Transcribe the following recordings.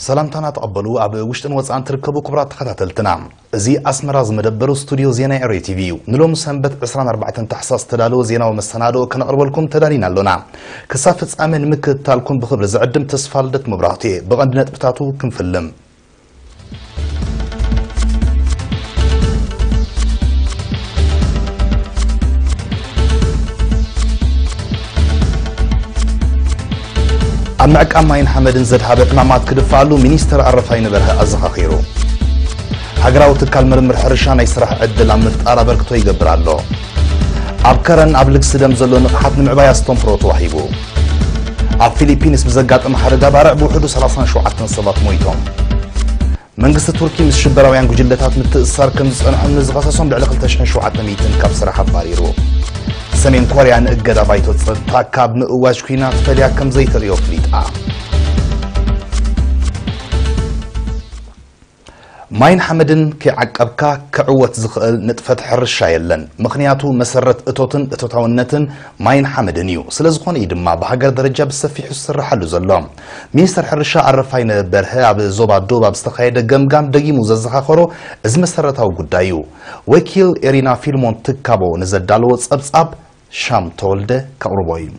ሰላምታና ተቐበሉ። ኣብ ውሽጥን ወጻእን ትርከቡ ክቡራት ተኸታተልትና፣ እዚ ኣስመራ ዝመደበሩ ስቱድዮ ዜና ኤሪ ቲቪ እዩ። ንሎሚ ሰንበት ዕስራን ኣርባዕተን ታሕሳስ ዝተዳለወ ዜናዊ መሰናድኦ ከነቕርበልኩም ተዳሊና ኣሎና። ክሳብ ፍጻሜ ንምክትታልኩም ብኽብሪ ዝዕድም ተስፋ ልደት መብራህቱ እየ። ብቐንዲ ነጥብታቱ ክንፍልም። ኣብ ምዕቃብ ማይን ሓመድን ዘድሃበ ዕማማት ክድፍኣሉ ሚኒስተር ኣረፋይነ በርሀ ኣዘኻኺሩ። ሃገራዊ ትካል ምርምር ሕርሻ ናይ ስራሕ ዕድል ኣብ ምፍጣር ኣበርክቶ ይገብር ኣሎ። ኣብ ከረን ኣብ ልግሲ ደም ዘሎ ንቕሓት ንምዕባይ ኣስተምህሮ ተዋሂቡ። ኣብ ፊሊፒንስ ብዘጋጠመ ሓደጋ ባርዕ ብውሕዱ ሰላሳን ሸውዓተን ሰባት ሞይቶም። መንግስቲ ቱርኪ ምስ ሽበራውያን ጉጅለታት ምትእስሳር ከም ዝጸንሖም ንዝኸሰሶም ልዕሊ ክልተ ሽሕን ሸውዓተ ሚእትን ካብ ስራሕ ኣባሪሩ። ሰሜን ኮርያ ንእገዳ ባይቶ ጸጥታ ካብ ምእዋጅ ኲናት ፈልያ ከም ዘይተርእዮ ኣፍሊጣ። ማይን ሓመድን ከይዓቀብካ ክዕወት ዝኽእል ንጥፈት ሕርሻ የለን። ምኽንያቱ መሰረት እቶትን እቶታውነትን ማይን ሓመድን እዩ። ስለ ዝኾነ እዩ ድማ ብሃገር ደረጃ ብሰፊሑ ዝስርሓሉ ዘሎ። ሚኒስተር ሕርሻ ኣረፋይነ በርሀ ኣብ ዞባ ዶብ ኣብ ዝተኻየደ ገምጋም ደጊሙ ዘዘኻኸሮ እዚ መሰረታዊ ጉዳይ እዩ። ወኪል ኤሪና ፊልሞን ትካቦ ንዘዳለዎ ጸብጻብ ሻም ተወልደ ከቕርቦ እዩ።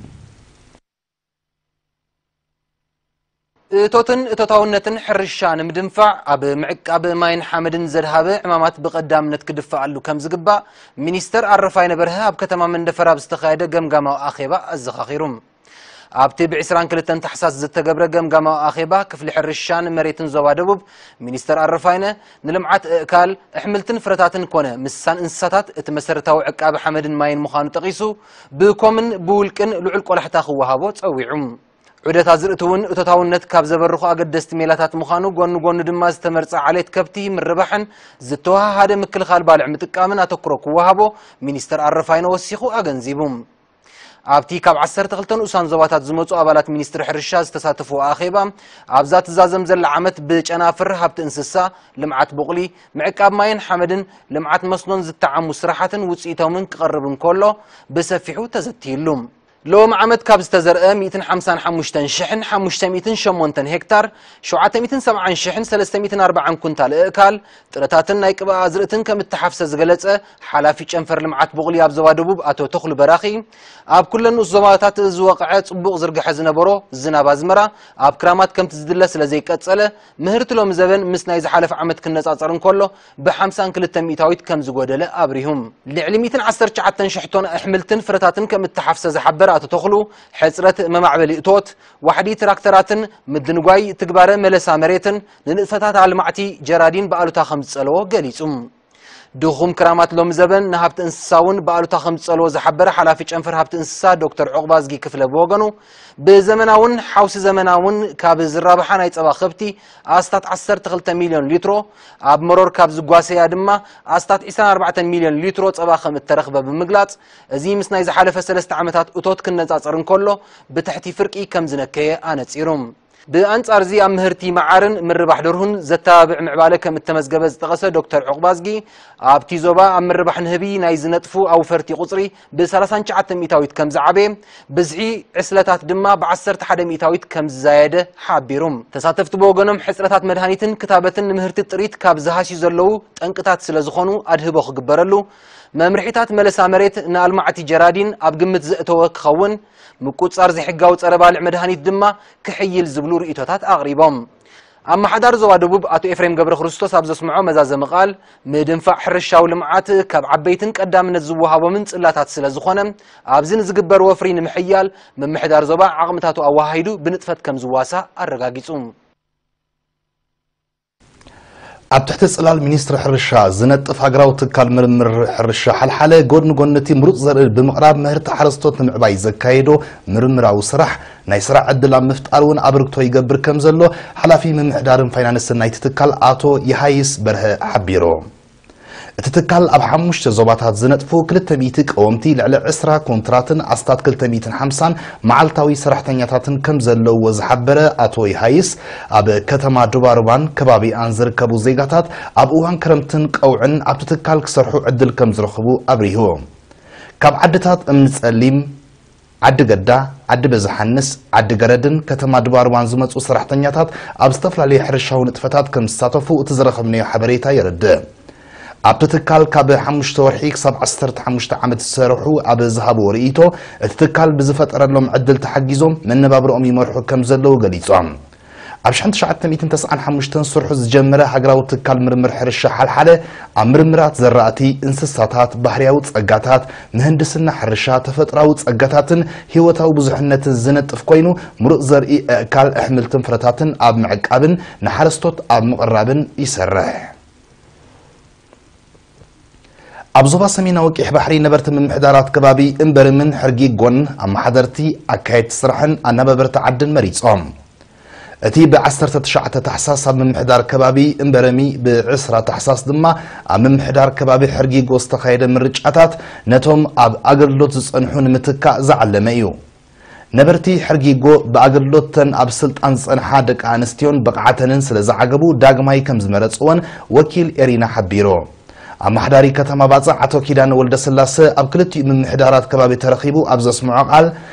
እቶትን እቶታውነትን ሕርሻ ንምድንፋዕ ኣብ ምዕቃብ ማይን ሓመድን ዘድሃበ ዕማማት ብቐዳምነት ክድፍኣሉ ከም ዝግባእ ሚኒስተር ኣረፋይነ በርሀ ኣብ ከተማ መንደፈራ ኣብ ዝተኻየደ ገምጋማዊ ኣኼባ ኣዘኻኺሩ። ኣብቲ ብዕስራን ክልተን ታሕሳስ ዝተገብረ ገምጋማዊ ኣኼባ ክፍሊ ሕርሻን መሬትን ዞባ ደቡብ ሚኒስተር ኣረፋይነ ንልምዓት እእካል ኣሕምልትን ፍረታትን ኮነ ምስሳን እንስሳታት እቲ መሰረታዊ ዕቃቢ ሓመድን ማይን ምዃኑ ጠቒሱ ብኮምን ብውልቅን ልዑል ቆላሕታ ክወሃቦ ጸዊዑ። ዑደት ኣዝርእቲ እውን እቶታውነት ካብ ዘበርኹ ኣገደስቲ ሜላታት ምዃኑ፣ ጎኒ ጎኒ ድማ ዝተመርጸ ዓሌት ከብቲ ምርባሕን ዝተወሃሃደ ምክልኻል ባልዕ ምጥቃምን ኣተኩሮ ክወሃቦ ሚኒስተር ኣረፋይነ ወሲኹ ኣገንዚቡ። ኣብቲ ካብ ዓሰርተ ክልተ ንኡሳን ዞባታት ዝመጹ ኣባላት ሚኒስትሪ ሕርሻ ዝተሳተፍዎ ኣኼባ፣ ኣብዛ ትዛዘም ዘላ ዓመት ብጨናፍር ሃብቲ እንስሳ፣ ልምዓት ቡቕሊ፣ ምዕቃብ ማይን ሓመድን፣ ልምዓት መስኖን ዝተዓሙ ስራሓትን ውጽኢቶምን ክቐርብ እንከሎ፣ ብሰፊሑ ተዘትይሉ። ሎሚ ዓመት ካብ ዝተዘርአ ሚእትን ሓምሳን ሓሙሽተን ሽሕን ሓሙሽተ ሚእትን ሸሞንተን ሄክታር፣ ሸውዓተ ሚእትን ሰብዓን ሽሕን ሰለስተ ሚእትን ኣርባዓን ኩንታል እእካል፣ ጥረታትን ናይ ቅብኣ ኣዝርእትን ከም እተሓፍሰ ዝገለጸ ሓላፊ ጨንፈር ልምዓት ቡቕሊ ኣብ ዞባ ደቡብ ኣቶ ተኽሉ በራኺ፣ ኣብ ኩለን ንኡስ ዞባታት ዝወቕዐ ጽቡቕ ዝርግሐ ዝነበሮ ዝናብ ኣዝመራ ኣብ ክራማት ከምቲ ዝድለ ስለ ዘይቀጸለ፣ ምህርቲ ሎሚ ዘበን ምስ ናይ ዝሓለፈ ዓመት ክነጻጸር እንከሎ ብሓምሳን ክልተ ሚእታዊት ከም ዝጎደለ ኣብሪሁ። ልዕሊ ሚእትን ዓሰርተ ትሽዓተን ሽሕ ቶን ኣሕምልትን ፍረታትን ከም እተሓፍሰ ዝሓበረ ኣቶ ተኽሉ፣ ሕጽረት መማዕበሊ እቶት፣ ዋሕዲ ትራክተራትን ምድንጓይ ትግባረ መለሳ መሬትን ንንጥፈታት ኣልማዕቲ ጀራዲን ብኣሉታ ከም ዝጸለዎ ገሊጹ። ድኹም ክራማት ሎሚ ዘበን ንሃብቲ እንስሳ እውን ብኣሉታ ከም ዝጸልዎ ዝሓበረ ሓላፊ ጨንፈር ሃብቲ እንስሳ ዶክተር ዑቕባዝጊ ክፍለ ብወገኑ፣ ብዘመናውን ሓውሲ ዘመናውን ካብ ዝራብሓ ናይ ጸባ ከብቲ ኣስታት ዓሰርተ ክልተ ሚልዮን ሊትሮ፣ ኣብ መሮር ካብ ዝጓሰያ ድማ ኣስታት ዕስራን ኣርባዕተን ሚልዮን ሊትሮ ጸባ ከም እተረኽበ ብምግላጽ፣ እዚ ምስ ናይ ዝሓለፈ ሰለስተ ዓመታት እቶት ክነጻጸር እንከሎ ብትሕቲ ፍርቂ ከም ዝነከየ ኣነጺሩ። ብኣንጻር እዚ ኣብ ምህርቲ መዓርን ምርባሕ ደርሁን ዘተባብዕ ምዕባለ ከም እተመዝገበ ዝጠቐሰ ዶክተር ዑቕባዝጊ፣ ኣብቲ ዞባ ኣብ ምርባሕ ንህቢ ናይ ዝነጥፉ ኣውፈርቲ ቁጽሪ ብ ሰላሳን ትሽዓተን ሚእታዊት ከም ዝዓበየ፣ ብዝሒ ዕስለታት ድማ ብ ዓሰርተ ሓደ ሚእታዊት ከም ዝዛየደ ሓቢሩ። ተሳተፍቲ ብወገኖም ሕጽረታት መድሃኒትን ክታበትን ንምህርቲ ጥሪት ካብ ዝሃስዩ ዘለዉ ጠንቅታት ስለ ዝኾኑ ኣድህቦ ክግበረሉ፣ መምርሒታት መለሳ መሬት ንኣልማዕቲ ጀራዲን ኣብ ግምት ዘእተወ ክኸውን፣ ምቁጽጻር ዘይሕጋዊ ጸረ ባልዕ መድሃኒት ድማ ክሕይል ዝብሉ ርእይቶታት ኣቕሪቦም። ኣመሓዳሪ ዞባ ደቡብ ኣቶ ኤፍሬም ገብረ ክርስቶስ ኣብ ዘስምዖ መዛዘሚ ቃል፣ ምድንፋዕ ሕርሻዊ ልምዓት ካብ ዓበይትን ቀዳምነት ዝወሃቦምን ጽላታት ስለ ዝኾነ፣ ኣብዚ ንዝግበር ወፍሪ ንምሕያል ምምሕዳር ዞባ ዓቕምታቱ ኣወሃሂዱ ብንጥፈት ከም ዝዋሳእ ኣረጋጊጹ። ኣብ ትሕቲ ጽላል ሚኒስትሪ ሕርሻ ዝነጥፍ ሃገራዊ ትካል ምርምር ሕርሻ ሓልሓለ፣ ጎድኒ ጎኒ እቲ ምሩጽ ዘርኢ ብምቕራብ ምህርቲ ሓረስቶት ንምዕባይ ዘካየዶ ምርምራዊ ስራሕ፣ ናይ ስራሕ ዕድል ኣብ ምፍጣር እውን ኣበርክቶ ይገብር ከም ዘሎ ሓላፊ ምምሕዳርን ፋይናንስን ናይቲ ትካል ኣቶ ይሃይስ በርሀ ሓቢሩ። እቲ ትካል ኣብ ሓሙሽተ ዞባታት ዝነጥፉ ክልተ ሚእቲ ቀወምቲ፣ ልዕሊ ዕስራ ኮንትራትን ኣስታት ክልተ ሚእትን ሓምሳን መዓልታዊ ሰራሕተኛታትን ከም ዘለውዎ ዝሓበረ ኣቶ ይሃይስ፣ ኣብ ከተማ ዱባሩባን ከባቢኣን ዝርከቡ ዜጋታት ኣብ እዋን ክረምትን ቀውዕን ኣብቲ ትካል ክሰርሑ ዕድል ከም ዝረኽቡ ኣብሪሁ። ካብ ዓድታት እምኒ ጸሊም፣ ዓዲ ገዳ፣ ዓዲ በዝሓንስ፣ ዓዲ ገረድን ከተማ ድባርዋን ዝመጹ ሰራሕተኛታት ኣብ ዝተፈላለዩ ሕርሻዊ ንጥፈታት ከም ዝሳተፉ እቲ ዝረኸብናዮ ሓበሬታ የረድእ። ኣብቲ ትካል ካብ ሓሙሽተ ወርሒ ክሳብ ዓሰርተ ሓሙሽተ ዓመት ዝሰርሑ ኣብ ዝሃብዎ ርእይቶ፣ እቲ ትካል ብዝፈጠረሎም ዕድል ተሓጊዞም መነባብሮኦም ይመርሑ ከም ዘለዉ ገሊጾም። ኣብ ሽሕን ትሽዓተ ሚእትን ተስዓን ሓሙሽተን ስርሑ ዝጀመረ ሃገራዊ ትካል ምርምር ሕርሻ ሓልሓለ ኣብ ምርምራት ዘራእቲ፣ እንስሳታት፣ ባህርያዊ ጸጋታት፣ ምህንድስና ሕርሻ፣ ተፈጥራዊ ጸጋታትን ህይወታዊ ብዙሕነትን ዝነጥፍ ኮይኑ፣ ምሩጽ ዘርኢ ኣእካል፣ ኣሕምልትን ፍረታትን ኣብ ምዕቃብን ንሓረስቶት ኣብ ምቕራብን ይሰርሕ። ኣብ ዞባ ሰሜናዊ ቀይሕ ባሕሪ ነበርቲ ምምሕዳራት ከባቢ እምበርምን ሕርጊጎን ኣመሓደርቲ፣ ኣካየድቲ ስራሕን ኣናባበርቲ ዓድን መሪጾም። እቲ ብ19 ታሕሳስ ኣብ ምምሕዳር ከባቢ እምበረሚ፣ ብ20 ታሕሳስ ድማ ኣብ ምምሕዳር ከባቢ ሕርጊጎ ዝተኻየደ ምርጫታት ነቶም ኣብ ኣገልግሎት ዝጸንሑ ንምትካእ ዝዓለመ እዩ። ነበርቲ ሕርጊጎ ብኣገልግሎት ተን ኣብ ስልጣን ዝጸንሓ ደቂ ኣንስትዮን ብቕዓተንን ስለ ዝዓገቡ ዳግማይ ከም ዝመረጽወን ወኪል ኤሪና ሓቢሩ። ኣመሓዳሪ ከተማ ባጽዕ ኣቶ ኪዳነ ወልደስላሰ ኣብ ክልቲኡ ምምሕዳራት ከባቢ ተረኺቡ ኣብ ዘስምዖ ቃል፣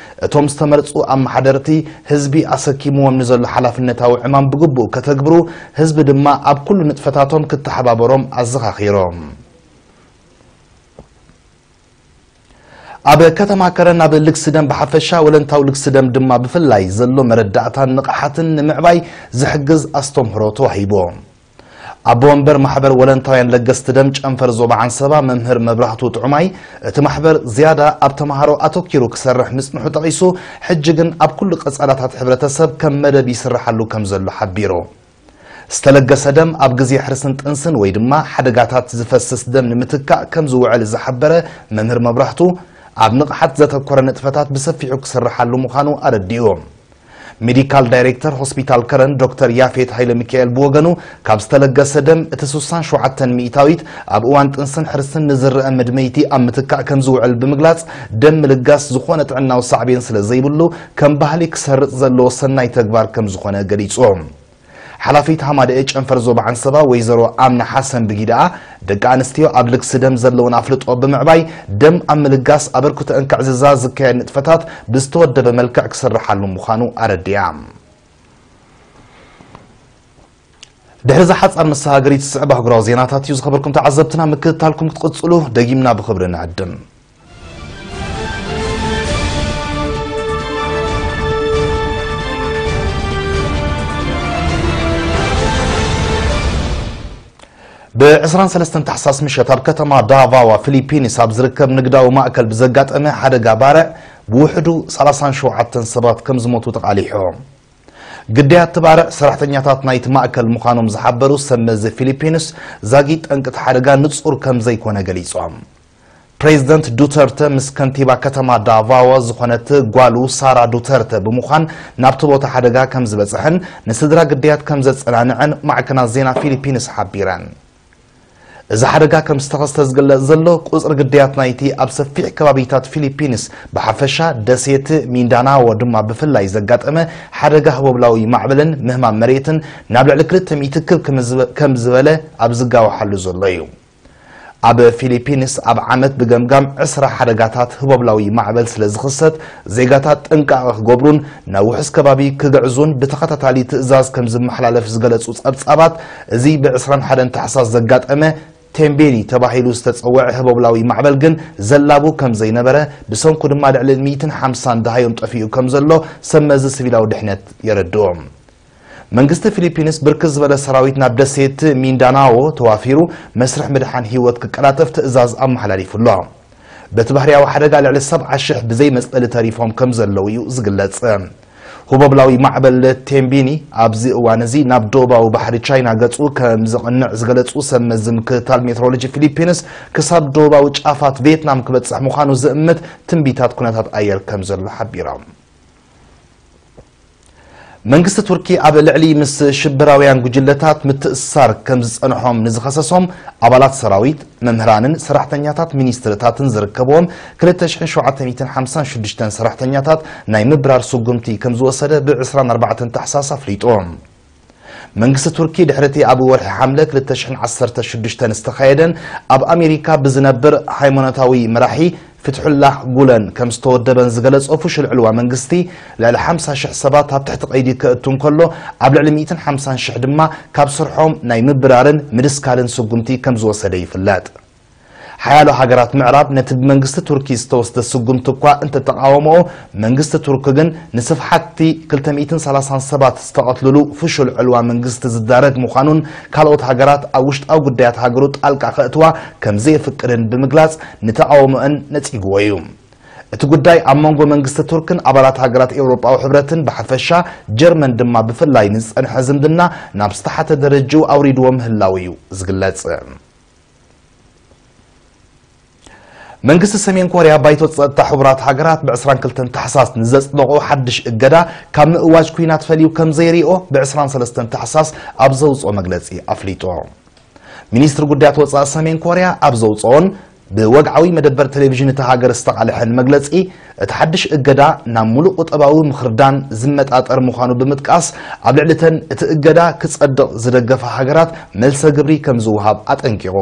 እቶም ዝተመርጹ ኣመሓደርቲ ህዝቢ ኣሰኪምዎም ንዘሎ ሓላፍነታዊ ዕማም ብግቡእ ከተግብሩ፣ ህዝቢ ድማ ኣብ ኩሉ ንጥፈታቶም ክተሓባበሮም ኣዘኻኺሮም። ኣብ ከተማ ከረን ኣብ ልግሲ ደም ብሓፈሻ፣ ወለንታዊ ልግሲ ደም ድማ ብፍላይ ዘሎ መረዳእታን ንቕሓትን ንምዕባይ ዝሕግዝ ኣስተምህሮ ተዋሂቡ። ኣቦ ወንበር ማሕበር ወለንታውያን ለገስቲ ደም ጨንፈር ዞባ ዓንሰባ መምህር መብራህቱ ጥዑማይ፣ እቲ ማሕበር ዝያዳ ኣብ ተምሃሮ ኣተኪሩ ክሰርሕ ምጽንሑ ጠቒሱ፣ ሕጂ ግን ኣብ ኩሉ ቀጻላታት ሕብረተሰብ ከም መደብ ይስርሓሉ ከም ዘሎ ሓቢሩ። ዝተለገሰ ደም ኣብ ግዜ ሕርስን ጥንስን ወይ ድማ ሓደጋታት ዝፈስስ ደም ንምትካእ ከም ዝውዕል ዝሓበረ መምህር መብራህቱ፣ ኣብ ንቕሓት ዘተኮረ ንጥፈታት ብሰፊሑ ክስርሓሉ ምዃኑ ኣረዲኡ። ሜዲካል ዳይሬክተር ሆስፒታል ከረን ዶክተር ያፌት ሃይለ ሚካኤል ብወገኑ፣ ካብ ዝተለገሰ ደም እቲ ስሳን ሸውዓተን ሚእታዊት ኣብ እዋን ጥንስን ሕርስን ንዝረአ መድመይቲ ኣብ ምትካእ ከም ዝውዕል ብምግላጽ፣ ደም ምልጋስ ዝኾነ ጥዕናዊ ሳዕቤን ስለ ዘይብሉ ከም ባህሊ ክሰርጽ ዘለዎ ሰናይ ተግባር ከም ዝኾነ ገሊጹ። ሓላፊት ሃማደኤ ጨንፈር ዞባ ዓንሰባ ወይዘሮ ኣምና ሓሰን ብጊዳኣ፣ ደቂ ኣንስትዮ ኣብ ልግሲ ደም ዘለውን ኣፍልጦ ብምዕባይ፣ ደም ኣብ ምልጋስ ኣበርክቶአን ከዕዝዛ ዝካየድ ንጥፈታት ብዝተወደበ መልክዕ ክስርሓሉ ምዃኑ ኣረዲኣ። ድሕሪ እዛ ሓጻር መሰጋገሪት ዝስዕብ ኣህጉራዊ ዜናታት እዩ። ዝኸበርኩም ተዓዘብትና፣ ምክትታልኩም ክትቕጽሉ ደጊምና ብኽብሪ ንዕድም። ብ23 ታሕሳስ ምሸት ኣብ ከተማ ዳቫዋ ፊሊፒንስ ኣብ ዝርከብ ንግዳዊ ማእከል ብዘጋጠመ ሓደጋ ባርዕ ብውሕዱ 37 ሰባት ከም ዝሞቱ ተቓሊሑ። ግዳያት እቲ ባርዕ ሰራሕተኛታት ናይቲ ማእከል ምዃኖም ዝሓበሩ ሰብ መዚ ፊሊፒንስ፣ ዛጊት ጠንቂ እቲ ሓደጋ ንጹር ከም ዘይኮነ ገሊጾም። ፕሬዚደንት ዱተርተ ምስ ከንቲባ ከተማ ዳቫዋ ዝኾነት ጓሉ ሳራ ዱተርተ ብምዃን ናብቲ ቦታ ሓደጋ ከም ዝበጽሐን ንስድራ ግዳያት ከም ዘጸናንዐን ማዕከናት ዜና ፊሊፒንስ ሓቢረን። እዚ ሓደጋ ከም ዝተኸስተ ዝግለጽ ዘሎ፣ ቁጽሪ ግዳያት ናይቲ ኣብ ሰፊሕ ከባቢታት ፊሊፒንስ ብሓፈሻ፣ ደሴት ሚንዳናዎ ድማ ብፍላይ ዘጋጠመ ሓደጋ ህቦብላዊ ማዕበልን ምህማም መሬትን ናብ ልዕሊ ክልተ ሚእቲ ክብ ከም ዝበ-፣ ከም ዝበለ ኣብ ዝጋወሓሉ ዘሎ እዩ። ኣብ ፊሊፒንስ ኣብ ዓመት ብገምጋም ዕስራ ሓደጋታት ህቦብላዊ ማዕበል ስለ ዝኽሰት፣ ዜጋታት ጥንቃቐ ክገብሩን ናብ ውሑስ ከባቢ ክግዕዙን ብተኸታታሊ ትእዛዝ ከም ዝመሓላለፍ ዝገለጹ ጸብጻባት፣ እዚ ብ21 ታሕሳስ ዘጋጠመ ቴምቤኒ ተባሂሉ ዝተጸውዐ ህቦብላዊ ማዕበል ግን ዘላቡ ከም ዘይነበረ፣ ብሰንኩ ድማ ልዕሊ ሚእትን ሓምሳን ደሃዮም ጠፊኡ ከም ዘሎ ሰብ መዚ ሲቪላዊ ድሕነት የረድኡ። መንግስቲ ፊሊፒንስ ብርክት ዝበለ ሰራዊት ናብ ደሴት ሚንዳናዎ ተዋፊሩ መስርሕ ምድሓን ህይወት ክቀላጠፍ ትእዛዝ ኣመሓላሊፉ ኣሎ። በቲ ባህርያዊ ሓደጋ ልዕሊ ሰብዓ ሽሕ ብዘይ መጽለሊ ተሪፎም ከም ዘለዉ እዩ ዝግለጽ። ህቦብላዊ ማዕበል ቴምቢኒ ኣብዚ እዋን እዚ ናብ ዶባዊ ባሕሪ ቻይና ገጹ ከም ዝቕንዕ ዝገለጹ ሰብ መዚ ምክትታል ሜትሮሎጂ ፊሊፒንስ፣ ክሳብ ዶባዊ ጫፋት ቪየትናም ክበጽሕ ምዃኑ ዝእምት ትንቢታት ኩነታት ኣየር ከም ዘሎ ሓቢሮም። መንግስቲ ቱርኪ ኣብ ልዕሊ ምስ ሽበራውያን ጉጅለታት ምትእስሳር ከም ዝጸንሖም ንዝኸሰሶም ኣባላት ሰራዊት፣ መምህራንን ሰራሕተኛታት ሚኒስትርታትን ዝርከብዎም ክልተ ሽሕን ሸውዓተ ሚእትን ሓምሳን ሽዱሽተን ሰራሕተኛታት ናይ ምብራር ስጉምቲ ከም ዝወሰደ ብ24 ታሕሳስ ኣፍሊጡ። መንግስቲ ቱርኪ ድሕሪ እቲ ኣብ ወርሒ ሓምለ ክልተ ሽሕን ዓሰርተ ሽዱሽተን ዝተኻየደን ኣብ ኣሜሪካ ብዝነብር ሃይማኖታዊ መራሒ ፍትሑላህ ጉለን ከም ዝተወደበን ዝገለጾ ፍሹል ዕልዋ መንግስቲ፣ ልዕሊ ሓምሳ ሽሕ ሰባት ኣብ ትሕቲ ቀይዲ ከእቱ እንከሎ፣ ኣብ ልዕሊ ሚእትን ሓምሳን ሽሕ ድማ ካብ ስርሖም ናይ ምብራርን ምድስካልን ስጉምቲ ከም ዝወሰደ ይፍለጥ። ሓያሎ ሃገራት ምዕራብ ነቲ ብመንግስቲ ቱርኪ ዝተወስደ ስጉምቲ እኳ እንተተቓወመኦ፣ መንግስቲ ቱርኪ ግን ንስፍሓቲ ክልተ ሚእትን ሰላሳን ሰባት ዝተቐትልሉ ፍሹል ዕልዋ መንግስቲ ዝዳረግ ምዃኑን፣ ካልኦት ሃገራት ኣብ ውሽጣዊ ጉዳያት ሃገሩ ጣልቃ ከእትዋ ከም ዘየፍቅድን ብምግላጽ፣ ንተቓውሞአን ነጺግዎ እዩ። እቲ ጉዳይ ኣብ መንጎ መንግስቲ ቱርክን ኣባላት ሃገራት ኤውሮጳዊ ሕብረትን ብሓፈሻ፣ ጀርመን ድማ ብፍላይ ንዝጸንሐ ዝምድና ናብ ዝተሓተ ደረጃኡ ኣውሪድዎ ምህላው እዩ ዝግለጽ። መንግስቲ ሰሜን ኮርያ ባይቶ ጸጥታ ሕቡራት ሃገራት ብ ዕስራን ክልተን ታሕሳስ ንዘጽደቖ ሓድሽ እገዳ ካብ ምእዋጅ ኲናት ፈልዩ ከም ዘይሪኦ ብ ዕስራን ሰለስተን ታሕሳስ ኣብ ዘውጽኦ መግለጺ ኣፍሊጡ። ሚኒስትሪ ጉዳያት ወጻኢ ሰሜን ኮርያ ኣብ ዘውጽኦን ብወግዓዊ መደበር ቴሌቪዥን እታ ሃገር ዝተቓልሐን መግለጺ፣ እቲ ሓድሽ እገዳ ናብ ሙሉእ ቁጠባዊ ምኽርዳን ዝመጣጠር ምዃኑ ብምጥቃስ፣ ኣብ ልዕሊ እተን እቲ እገዳ ክጸድቕ ዝደገፋ ሃገራት መልሰ ግብሪ ከም ዝወሃብ ኣጠንቂቑ።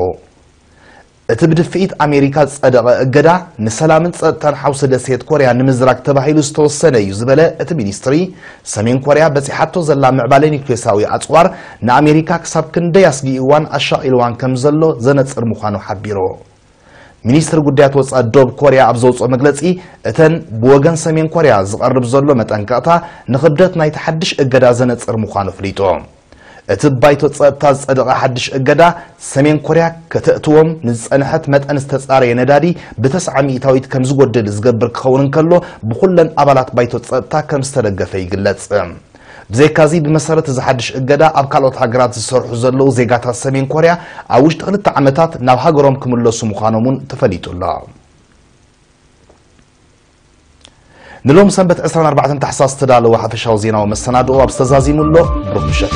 እቲ ብድፍኢት ኣሜሪካ ዝጸደቐ እገዳ፣ ንሰላምን ጸጥታን ሓውሲ ደሴት ኮርያ ንምዝራግ ተባሂሉ ዝተወሰነ እዩ ዝበለ እቲ ሚኒስትሪ፣ ሰሜን ኮርያ በጺሓቶ ዘላ ምዕባለ ኒውክሌሳዊ ኣጽዋር ንኣሜሪካ ክሳብ ክንደይ ኣስጊእዋን ኣሻቒልዋን ከም ዘሎ ዘነጽር ምዃኑ ሓቢሩ። ሚኒስትሪ ጉዳያት ወጻኢ ዶብ ኮርያ ኣብ ዘውጽኦ መግለጺ፣ እተን ብወገን ሰሜን ኮርያ ዝቐርብ ዘሎ መጠንቀቕታ ንኽብደት ናይቲ ሓድሽ እገዳ ዘነጽር ምዃኑ ኣፍሊጡ። እቲ ብባይቶ ጸጥታ ዝጸደቐ ሓድሽ እገዳ፣ ሰሜን ኮርያ ከተእትዎም ንዝጸንሐት መጠን ዝተጻረየ ነዳዲ ብተስዓ ሚእታዊት ከም ዝጎድል ዝገብር ክኸውን እንከሎ፣ ብኹለን ኣባላት ባይቶ ጸጥታ ከም ዝተደገፈ ይግለጽ። ብዘይካዚ፣ ብመሰረት እዚ ሓድሽ እገዳ፣ ኣብ ካልኦት ሃገራት ዝሰርሑ ዘለዉ ዜጋታት ሰሜን ኮርያ ኣብ ውሽጢ ክልተ ዓመታት ናብ ሃገሮም ክምለሱ ምዃኖም እውን ተፈሊጡ ኣሎ። ንሎም ሰንበት ዕስራን ኣርባዕተን ታሕሳስ ዝተዳለወ ሓፈሻዊ ዜናዊ መሰናድኦ ኣብ ዝተዛዚሙ ኣሎ። ብሩኽ ምሸት።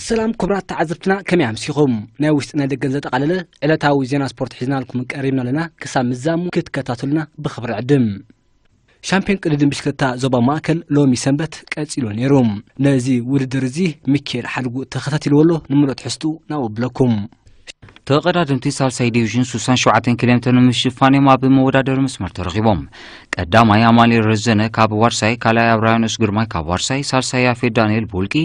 ሰላም ክቡራት ተዓዘብትና፣ ከመይ ኣምሲኹም? ናይ ውሽጢ ናይ ደገን ዘጠቓለለ ዕለታዊ ዜና ስፖርት ሒዝናልኩም ቀሪብና ኣለና። ክሳብ ምዛሙ ክትከታተሉና ብኽብሪ ዕድም። ሻምፒዮን ቅድድም ብሽክለታ ዞባ ማእከል ሎሚ ሰንበት ቀጺሉ ነይሩ። ነዚ ውድድር እዚ ሚካኤል ሓድጉ ተኸታቲልዎ ኣሎ። ንምሉእ ትሕዝትኡ ናብኡ ኣብለኩም። ተቐዳደምቲ ሳልሳይ ዲቪዥን ሱሳን ሸውዓተን ኪሎ ሜትር ንምሽፋን እዮም ኣብ መወዳደሪ መስመር ተረኺቦም። ቀዳማይ ኣማኑኤል ረዘነ ካብ ዋርሳይ፣ ካልኣይ ኣብርሃኖስ ግርማይ ካብ ዋርሳይ፣ ሳልሳይ ያፌት ዳንኤል ብውልቂ፣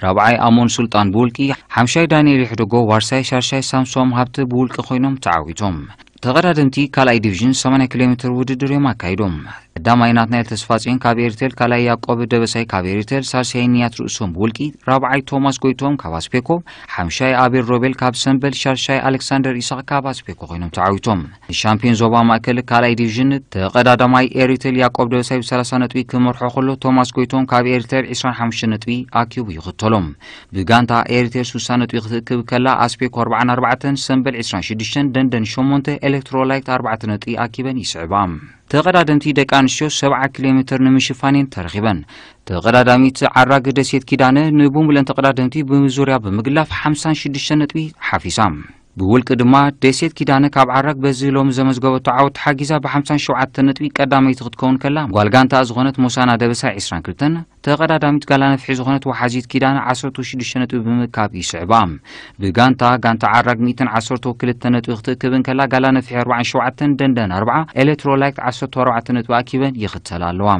ራብዓይ ኣሞን ሱልጣን ብውልቂ፣ ሓምሻይ ዳንኤል ይሕደጎ ዋርሳይ፣ ሻሻይ ሳምሶም ሃብተ ብውልቂ ኮይኖም ተዓዊቶም። ተቐዳደምቲ ካልኣይ ዲቪዥን ሰማንያ ኪሎ ሜትር ውድድር እዮም ኣካይዶም። ቀዳማይ ናትናኤል ተስፋጽዮን ካብ ኤሪቴል፣ ካልኣይ ያዕቆብ ደበሳይ ካብ ኤሪቴል፣ ሳልሳይ ንያት ርእሶም ብውልቂ፣ ራብዓይ ቶማስ ጎይቶም ካብ ኣስፔኮ፣ ሓምሻይ ኣቤል ሮቤል ካብ ሰምበል፣ ሻሻይ ኣሌክሳንደር ኢሳቕ ካብ ኣስፔኮ ኮይኖም ተዓዊቶም። ንሻምፒዮን ዞባ ማእከል ካልኣይ ዲቪዥን ተቐዳዳማይ ኤሪቴል ያዕቆብ ደበሳይ ብሰላሳ ነጥቢ ክመርሖ ከሎ፣ ቶማስ ጎይቶም ካብ ኤሪቴል ዕስራን ሓሙሽተን ነጥቢ ኣኪቡ ይኽተሎም። ብጋንታ ኤሪቴል ሱሳ ነጥቢ ክትእክብ ከላ፣ ኣስፔኮ ኣርባዓን ኣርባዕተን፣ ሰምበል ዕስራን ሽዱሽተን፣ ደንደን ሸሞንተ፣ ኤሌክትሮላይት ኣርባዕተ ነጥቢ ኣኪበን ይስዕባ። ተቐዳደምቲ ደቂ ኣንስትዮ ሰብዓ ኪሎ ሜትር ንምሽፋን እየን ተረኺበን። ተቐዳዳሚት ዓራግ ደሴት ኪዳነ ንቡምብለን ተቐዳደምቲ ብዙርያ ብምግላፍ ሓምሳን ሽዱሽተን ነጥቢ ሓፊሳ። ብውልቂ ድማ ደሴት ኪዳነ ካብ ዓራግ በዚ ሎሚ ዘመዝገበቶ ዓወት ተሓጊዛ ብሓምሳን ሸውዓተን ነጥቢ ቀዳመይቲ ክትከውን ከላ፣ ጓል ጋንታ ዝኾነት ሞሳና ደበሳይ ዕስራን ክልተን፣ ተቐዳዳሚት ጋላ ነፍሒ ዝኾነት ወሓዚት ኪዳነ ዓሰርተ ሽዱሽተ ነጥቢ ብምእካብ ይስዕባ። ብጋንታ፣ ጋንታ ዓራግ ሚእትን ዓሰርተ ክልተ ነጥቢ ክትእክብ እንከላ፣ ጋላ ነፍሒ ኣርባዓን ሸውዓተን፣ ደንደን ኣርብዓ፣ ኤሌክትሮላይት ዓሰርተ ኣርባዕተ ነጥቢ ኣኪበን ይኽተላ ኣለዋ።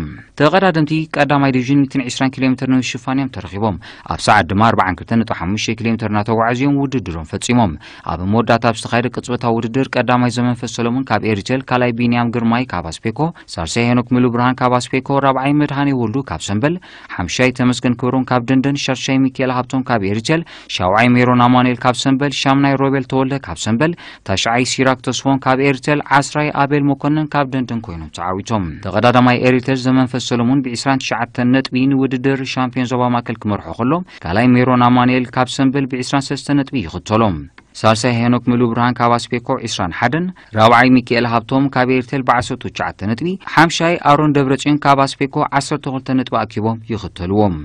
ተቐዳደምቲ ቀዳማይ ዲቪዥን ሚእትን ዕስራን ኪሎ ሜትር ንምሽፋን እዮም ተረኺቦም። ኣብ ሰዓት ድማ ኣርባዓን ክልተን ነጥቢ ሓሙሽተ ኪሎ ሜትር እናተጓዓዙ እዮም ውድድሮም ፈጺሞም። ኣብ መወዳእታ ኣብ ዝተኻየደ ቅጽበታዊ ውድድር ቀዳማይ ዘመንፈስ ሰሎሞን ካብ ኤሪቴል፣ ካልኣይ ቢንያም ግርማይ ካብ ኣስፔኮ፣ ሳልሳይ ሄኖክ ምሉብርሃን ካብ ኣስፔኮ፣ ራብዓይ መድሃኔ ወልዱ ካብ ሰምበል፣ ሓምሻይ ተመስገን ክብሮም ካብ ደንደን፣ ሻሻይ ሚካኤል ሃብቶም ካብ ኤሪቴል፣ ሻውዓይ ሜሮን ኣማኑኤል ካብ ሰምበል፣ ሻምናይ ሮቤል ተወልደ ካብ ሰምበል፣ ታሽዓይ ሲራክ ተስፎን ካብ ኤሪቴል፣ ዓስራይ ኣቤል መኮንን ካብ ደንደን ኮይኖም ተዓዊቶም። ተቐዳዳማይ ኤሪቴል ዘመንፈስ ሰለሙን ብ ዕስራን ትሽዓተን ነጥቢ ንውድድር ሻምፒዮን ዞባ ማእከል ክመርሖ ከሎ፣ ካልኣይ ሜሮን ኣማኑኤል ካብ ሰምበል ብ ዕስራን ሰለስተን ነጥቢ ይኽተሎ። ሳልሳይ ሄኖክ ምሉ ብርሃን ካብ ኣስፔኮ ዕስራን ሓደን፣ ራብዓይ ሚካኤል ሃብቶም ካብ ኤርቴል ብ ዓሰርተ ትሽዓተ ነጥቢ፣ ሓምሻይ ኣሮን ደብረጽዮን ካብ ኣስፔኮ ዓሰርተ ክልተ ነጥቢ ኣኪቦም ይኽተልዎም።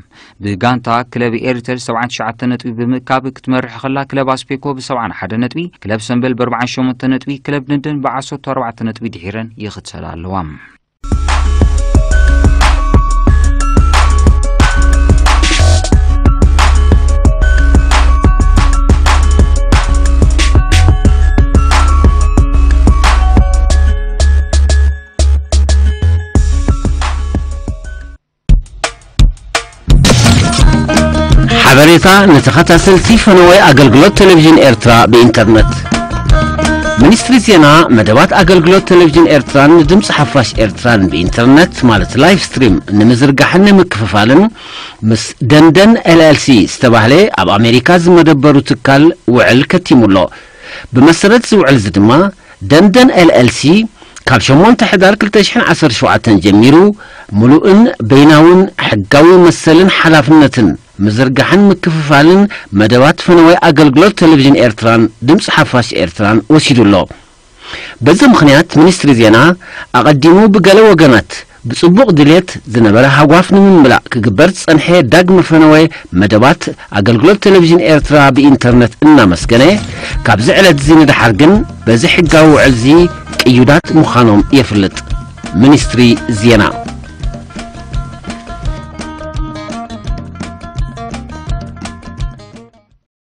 ብጋንታ ክለብ ኤርቴል ሰብዓን ትሽዓተ ነጥቢ ብምእካብ ክትመርሕ ከላ፣ ክለብ ኣስፔኮ ብ ሰብዓን ሓደ ነጥቢ፣ ክለብ ሰምበል ብ ኣርባዓን ሸሞንተ ነጥቢ፣ ክለብ ደንደን ብ ዓሰርተ ኣርባዕተ ነጥቢ ድሒረን ይኽተላ ኣለዋ። ሓበሬታ ንተኸታተልቲ ፈነወ ኣገልግሎት ቴሌቪዥን ኤርትራ ብኢንተርነት። ሚኒስትሪ ዜና፣ መደባት ኣገልግሎት ቴሌቪዥን ኤርትራን ንድምፂ ሓፋሽ ኤርትራን ብኢንተርነት፣ ማለት ላይቭ ስትሪም፣ ንምዝርጋሕን ንምክፍፋልን ምስ ደንደን ኤል ኤል ሲ ዝተባህለ ኣብ ኣሜሪካ ዝመደበሩ ትካል ውዕል ከቲሙ ኣሎ። ብመሰረት እዚ ውዕል እዚ ድማ፣ ደንደን ኤል ኤል ሲ ካብ ሸሞንተ ሕዳር ክልተ ሽሕን ዓሰርተ ሸውዓተን ጀሚሩ፣ ምሉእን በይናውን ሕጋዊ መሰልን ሓላፍነትን ምዝርጋሕን ምክፍፋልን መደባት ፈነወ ኣገልግሎት ቴሌቪዥን ኤርትራን ድምፂ ሓፋሽ ኤርትራን ወሲዱ ኣሎ። በዚ ምኽንያት፣ ሚኒስትሪ ዜና ኣቐዲሙ ብገለ ወገናት ብጽቡቕ ድሌት ዝነበረ ሃጓፍ ንምምላእ ክግበር ዝጸንሐ ዳግመ ፈነወ መደባት ኣገልግሎት ቴሌቪዥን ኤርትራ ብኢንተርነት እናመስገነ፣ ካብዚ ዕለት እዚ ንደሓር ግን በዚ ሕጋዊ ውዕል እዚ ቅዩዳት ምዃኖም የፍልጥ። ሚኒስትሪ ዜና።